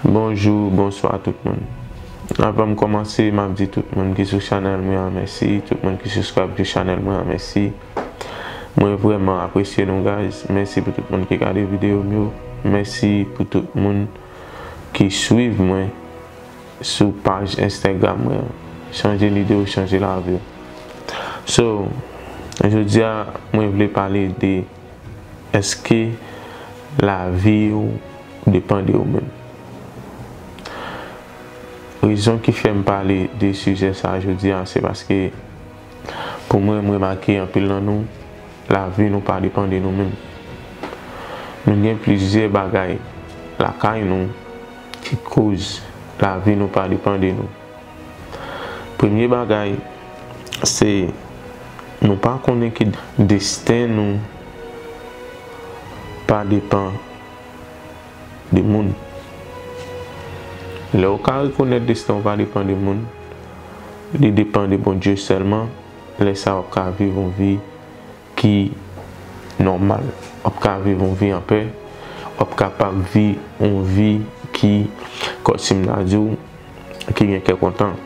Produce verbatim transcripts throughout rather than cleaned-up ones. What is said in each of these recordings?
Bonjou, bonswa tout moun. Anvan m kòmanse, m ap di tout moun ki sou chanèl mwen an mèsi, tout moun ki subscribe sou chanèl mwen an mèsi. Mwen vrèman apresye nou, guys. Mèsi pou tout moun ki gade videyo m yo. Mèsi pou tout moun ki swiv mwen sou paj Instagram mwen an. Chanje lide w, chanje lavi w. So, jodi a, mwen vle pale de èske lavi w depann de ou menm. Rezon ki fè m pale de sijè sa a jodi a, se paske pou mwen, m remake anpil nan nou, lavi nou pa depann de nou menm. Nou gen plizyè bagay lakay nou ki koz lavi nou pa depann de nou. Premye bagay, se nou pa konnen ki desten nou pa depann de moun. Lè w ka rekonèt desten w pa depann de moun, li depann de Bondye sèlman, lè sa a w ap ka viv yon vi ki nòmal. W ap ka viv yon vi anpè, w ap kapab viv yon vi ki, kòm si m ta di w, ki gen kè kontan.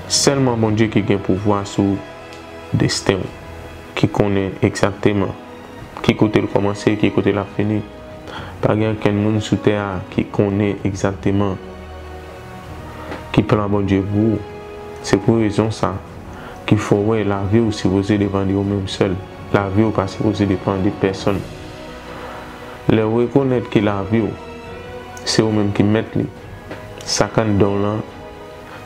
Sèlman Bondye ki gen pouvwa sou desten w, ki konnen egzakteman ki kote l kòmanse, ki kote l ap fini. Pa gen okenn moun sou tè a ki konnen egzakteman ki plan Bondye pou ou. Se pou rezon sa ki fè w wè lavi w sipoze depann de ou menm sèl. Lavi w pa sipoze depann de pèsonn. Lè w rekonèt ke lavi w, se ou menm ki mèt li, sa k anndan w lan,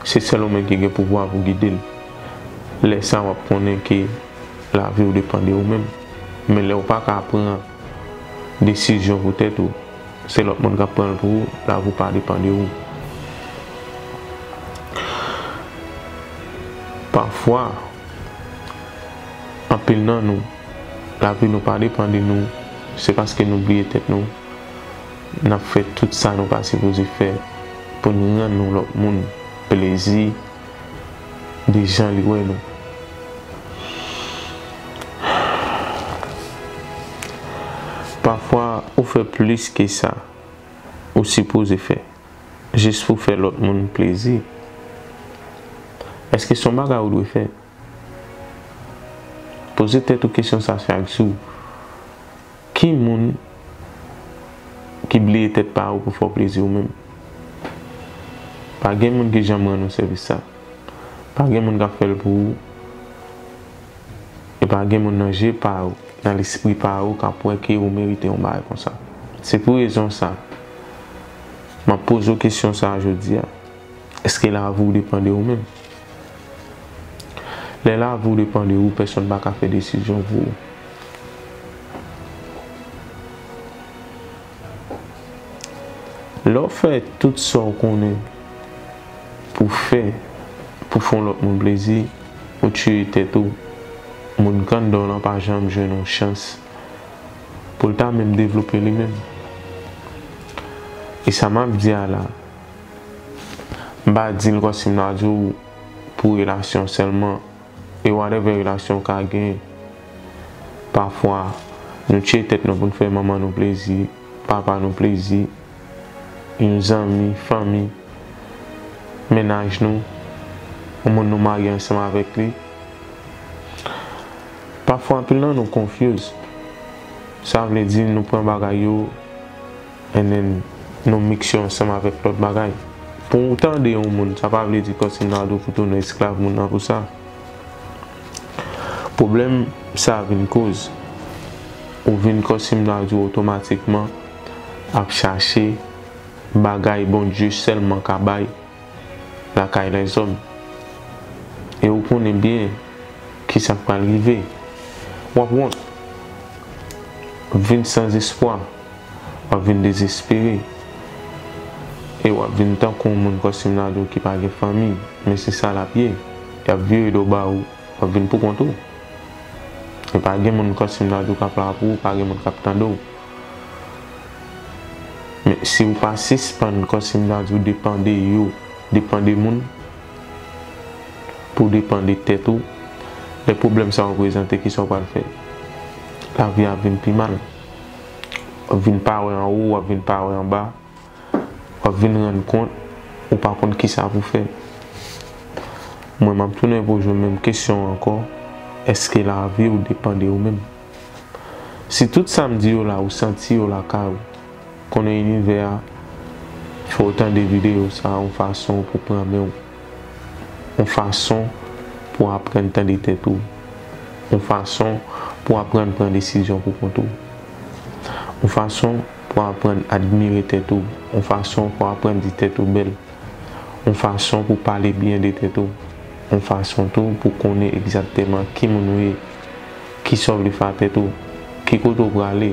se sèl ou menm ki gen pouvwa pou gide l. Lè sa a, w ap konnen ke lavi w depann de ou menm. Men lè w pa ka pran desizyon pou tèt ou, se lòt moun k ap pran l pou ou, lavi w pa depann de ou. Pafwa, anpil nan nou, lavi nou pa depann de nou, se paske nou bliye tèt nou. N ap fè tout sa nou pa sipoze fè pou n rann yon lòt moun plezi de jan li wè nou. Pafwa, ou fè plis ke sa ou sipoze fè, jis pou fè lòt moun plezi. Èske se yon bagay ou dwe fè? Poze tèt ou kesyon sa chak jou. Ki moun ki bliye tèt pa ou pou fè w plezi ou menm? Pa gen moun ki janm rann ou sèvis sa. Pa gen moun k ap fè l pou ou. E pa gen moun nan je pa ou, nan lespri pa ou, k ap wè ke ou merite yon bagay konsa. Se pou rezon sa, m ap poze w kesyon sa a jodi a. Èske lavi w depann de ou menm? Lè lavi w depann de ou, pèsonn pa ka fè desizyon pou ou. Lè w fè tout sa w konnen pou fè, pou fè yon lòt moun plezi, ou tiye tèt ou, moun k anndan w lan pa janm jwenn yon chans pou l ta menm devlope li menm. E sa m ap di a la, m pa di l kòm si m ta di w pou relasyon sèlman, e whatever relasyon w ka gen. Pafwa, nou tiye tèt nou pou n fè manman nou plezi, papa nou plezi, yon zanmi, fanmi, mennaj nou, yon moun nou marye ansanm avèk li. Pafwa, anpil nan nou confuse. Sa vle di nou pran bagay yo and then nou mikse yo ansanm avèk lòt bagay. Pou w tande yon moun, sa pa vle di kòm si m ta di w pou tounen esklav moun nan pou sa. Pwoblèm sa vin koz, ou vin kòm si m ta di w otomatikman ap chache bagay Bondye sèlman ka bay lakay lèzòm. E ou konnen byen kisa k pral rive. W ap wont, w ap vin san espwa, w ap vin dezespere. E w ap vin tankou yon moun kòm si m ta di w ki pa gen fanmi, men se sa l ap ye. Y ap vire do ba ou, w ap vin pou kont ou. E pa gen moun kòm si m ta di w k ap la pou ou, pa gen moun k ap tande w. Men si w pa sispann kòm si m ta di w depann de yo, depann de moun, pou w depann de tèt ou, lè pwoblèm sa yo prezante, kisa w pral fè? Lavi a vin pi mal. W ap vin pa wè anwo, w ap vin pa wè anba. W ap vin rann kont ou pa konn kisa pou fè. Mwen, m ap tounen poze w menm kesyon an ankò, èske lavi w depann de ou menm? Si tout sa m di yo la, ou santi yo lakay ou, konnen inivè a fè w tande videyo sa a yon fason pou pran men w, yon fason pou aprann tande tèt ou, yon fason pou aprann pran desizyon pou kont ou, yon fason pou aprann admire tèt ou, yon fason pou aprann di tèt ou bèl, yon fason pou pale byen de tèt ou, yon fason tou pou konnen egzakteman ki moun ou ye, kisa w vle fè a tèt ou, ki kote w prale,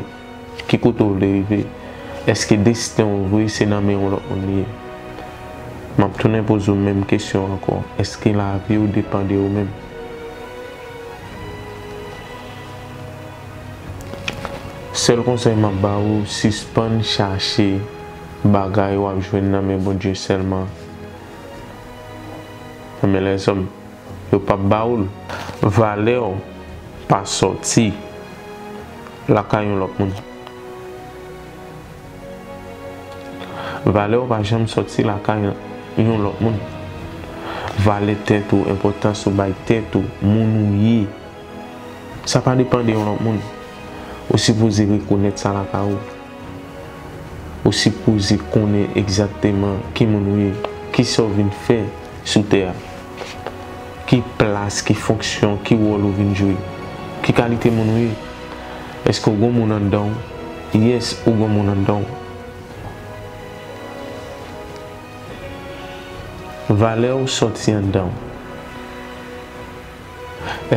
ki kote w vle rive, èske desten w vre se nan men yon lòt moun li ye? M ap tounen poze w menm kesyon an ankò, èske lavi w depann de ou menm? Sèl konsèy m ap ba ou, sispann chache bagay w ap jwenn nan men Bondye sèlman, nan men lèzòm. Yo p ap ba ou l. Valè w pa sòti lakay yon lòt moun. Valè w pa janm sòti lakay yon lòt moun. Valè tèt ou, enpòtans ou bay tèt ou, moun ou ye, sa pa depann de yon lòt moun. Ou sipoze rekonèt sa lakay ou. Ou sipoze konnen egzakteman ki moun ou ye, kisa w vin fè sou tè a, ki plas, ki fonksyon, ki wòl ou vin jwe, ki kalite moun ou ye. Èske w gon moun anndan w? Yes, ou gon moun anndan w. Valè w sòti anndan w.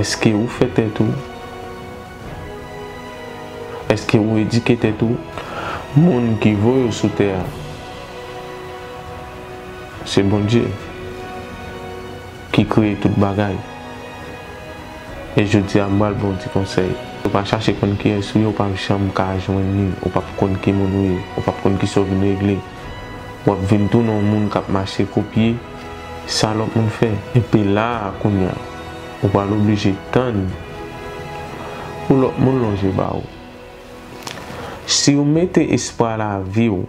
Èske ou fè tèt ou? Èske ou edike tèt ou? Moun ki voye w sou tè a, se Bondye ki kreye tout bagay. E jodi a, m pral ba w ti konsèy. Ou pa chache konn kiyès ou ye, ou p ap janm ka jwenn li. Ou p ap konn ki moun ou ye. Ou p ap konn kisa w vin regle. W ap vin tounen yon moun k ap mache kopye sa lòt moun fè. Epi la a, kounye a, ou pral oblije tann pou lòt moun lonje ba ou. Si w mete espwa lavi w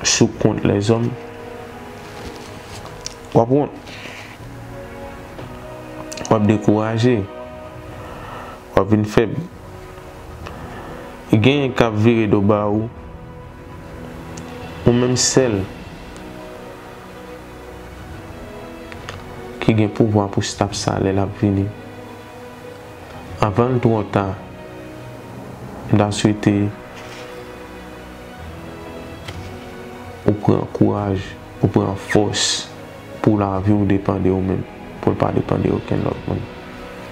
sou kont lèzòm, w ap wont. W ap dekouraje. W ap vin fèb. Genyen k ap vire do ba ou. Ou menm sèl ki gen pouvwa pou stop sa lè l ap vini. Anvan l twò ta, m ta swete ou pran kouraj, ou pran fòs pou lavi w depann de ou menm, pou l pa depann de okenn lòt moun.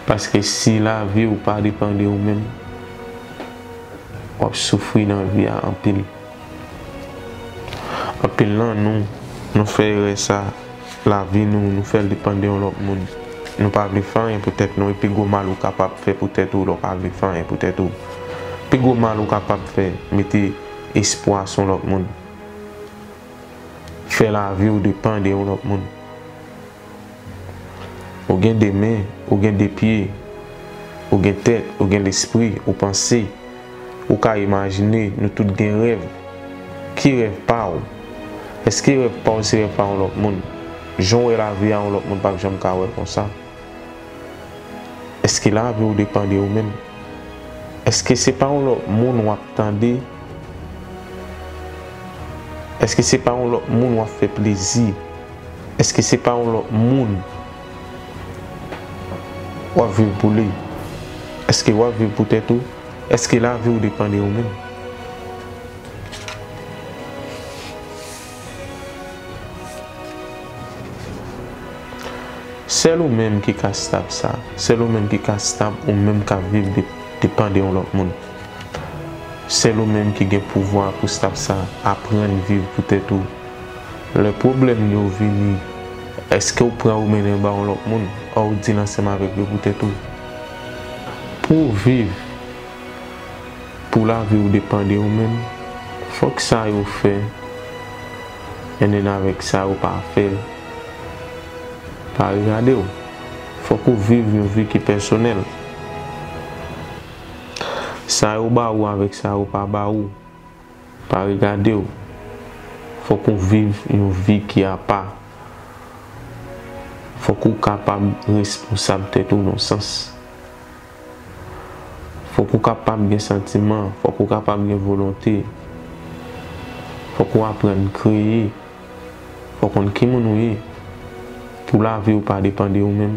Paske si lavi w pa depann de ou menm, w ap soufri nan vi a anpil. Anpil nan nou, nou fè erè sa, lavi nou, nou fè l depann de yon lòt moun. Nou pa vle fè anyen pou tèt nou, e pi gwo mal ou kapab fè pou tèt ou lè w pa vle fè anyen pou tèt ou. Pi gwo mal ou kapab fè, mete espwa sou yon lòt moun. Fè lavi w depann de yon lòt moun. Ou gen de men, ou gen de pye, ou gen tèt, ou gen lespri, ou panse, ou ka imajine, nou tout gen rèv. Ki rèv pa w? Èske rèv pa w se rèv pa yon lòt moun? Jan w wè lavi a, yon lòt moun p ap janm ka wè l konsa. Èske lavi w depann de ou menm? Èske se pa yon lòt moun w ap tande? Èske se pa yon lòt moun w ap fè plezi? Èske se pa yon lòt moun w ap viv pou li? Èske w ap viv pou tèt ou? Èske lavi w depann de ou menm? Sèl ou menm ki ka stop sa. Sèl ou menm ki ka stop ou menm k ap viv de, depann de yon lòt moun. Sèl ou menm ki gen pouvwa pou stop sa. Aprann viv pou tèt ou. Lè pwoblèm yo vini, èske w pran yo mennen ba yon lòt moun, oubyen w deal ansanm avèk yo pou tèt ou? Pou w viv, pou lavi w depann de ou menm, fòk sa yo fè, and then avèk sa yo pa fè, pa regade w. Fòk ou viv yon vi ki pèsonèl. Sa yo ba ou avèk sa yo pa ba ou, Pa regade w. Fòk ou viv yon vi ki apa. Fòk ou kapab responsab tèt ou nan sans. Fòk ou kapab gen santiman, fòk ou kapab gen volonte. Fòk ou aprann kreye. Fò w konn ki moun ou ye. Pou lavi w pa depann de ou menm,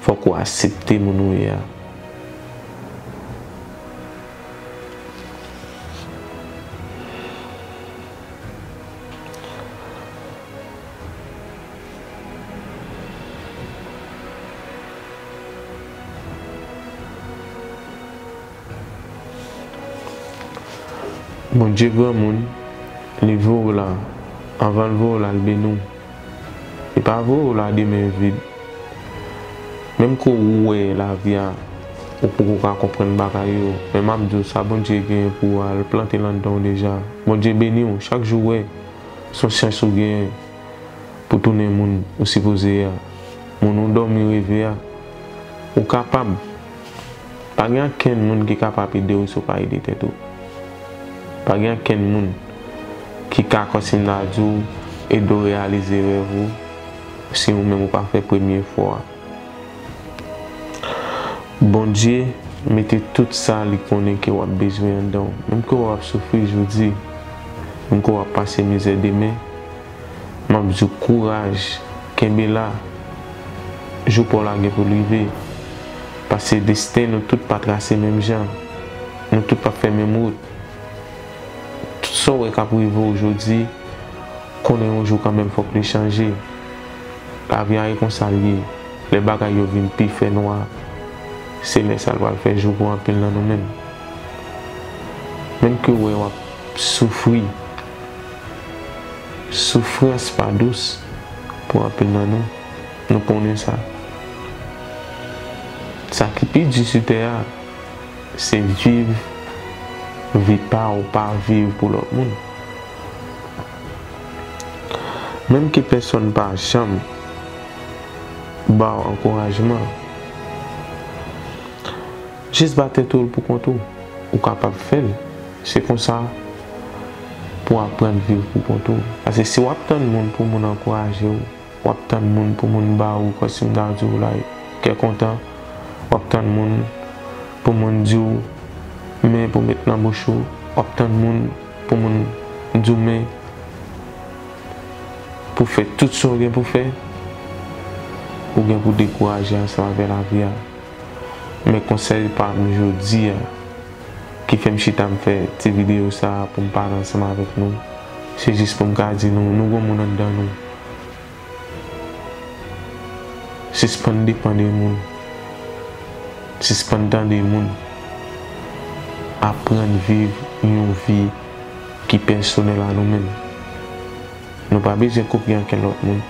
fòk ou aksepte moun ou ye a. Bondye granmoun, li voye w la. Anvan l voye w la, l beni w. Li pa voye w la de men vid. Menm ke w wè lavi a, ou poko ka konprann bagay yo. Men m ap di w sa Bondye genyen pou w a, l plante l anndan w deja. Bondye beni w. Chak jou w wè, se yon chans ou genyen pou tounen moun ou sipoze ye a. Moun ou dòmi reve a. Ou kapab. Pa gen ankenn moun ki kapab ede w si w pa ede tèt ou. Pa gen ankenn moun ki ka, kòm si m ta di w, ede w reyalize rèv ou si ou menm ou pa fè premye efò a. Bondye mete tout sa li konnen ke w ap bezwen anndan w. Menm ke w ap soufri jodi, menm ke w ap pase mizè demen, m ap di w kouraj, kenbe la. Jou pa w la gen pou l rive. Paske desten nou tout pa trase menm jan. Nou tout p ap fè menm wout. Tout sa w wè k ap rive w jodi, konnen yon jou kanmenm fòk li chanje. Lavi a e konsa l ye. Lè bagay yo vin pi fè nwa, se lè sa l pral fè jou pou anpil nan nou menm. Menm ke w wè w ap soufri, soufrans pa dous pou anpil nan nou. Nou konnen sa. Sa ki pi di sou tè a, se viv vi pa w, pa viv pou lòt moun. Menm ke pèsonn pa janm ba w ankourajman, jis ba tèt ou l pou kont ou. Ou kapab fè l. Se konsa pou w aprann viv pou kont ou. Paske si w ap tann moun pou moun ankouraje w, w ap tann moun pou moun ba ou, kòm si m ta di w la, kè kontan. W ap tann moun pou moun di w men pou met nan bouch ou. W ap tann moun pou moun di w men pou fè tout sa w gen pou fè. Ou gen pou dekouraje ansanm avè lavi a. Men konsèy pa m jodi a, ki fè m chita m fè ti videyo sa a pou m pale ansanm avèk nou, se jis pou m ka di nou, nou gon moun anndan nou. Sispann depann de moun. Sispann tande moun. Aprann viv yon vi ki pèsonèl a nou menm. Nou pa bezwen kopye ankenn lòt moun.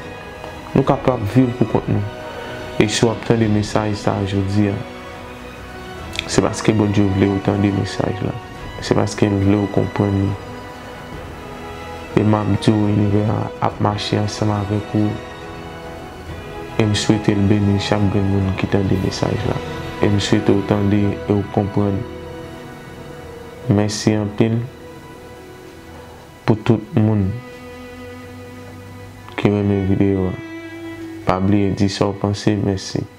Nou kapab viv pou kont nou. E si w ap tande mesaj sa a jodi a, se paske Bondye vle w tande mesaj la. Se paske l vle w konprann li. E m ap di w, inivè a ap mache ansanm avèk ou. E m swete l beni chak grenn moun ki tande mesaj la. E m swete w tande e w konprann. Mèsi anpil pou tout moun ki renmen videyo a. Pa bliye di sa w panse. Mèsi.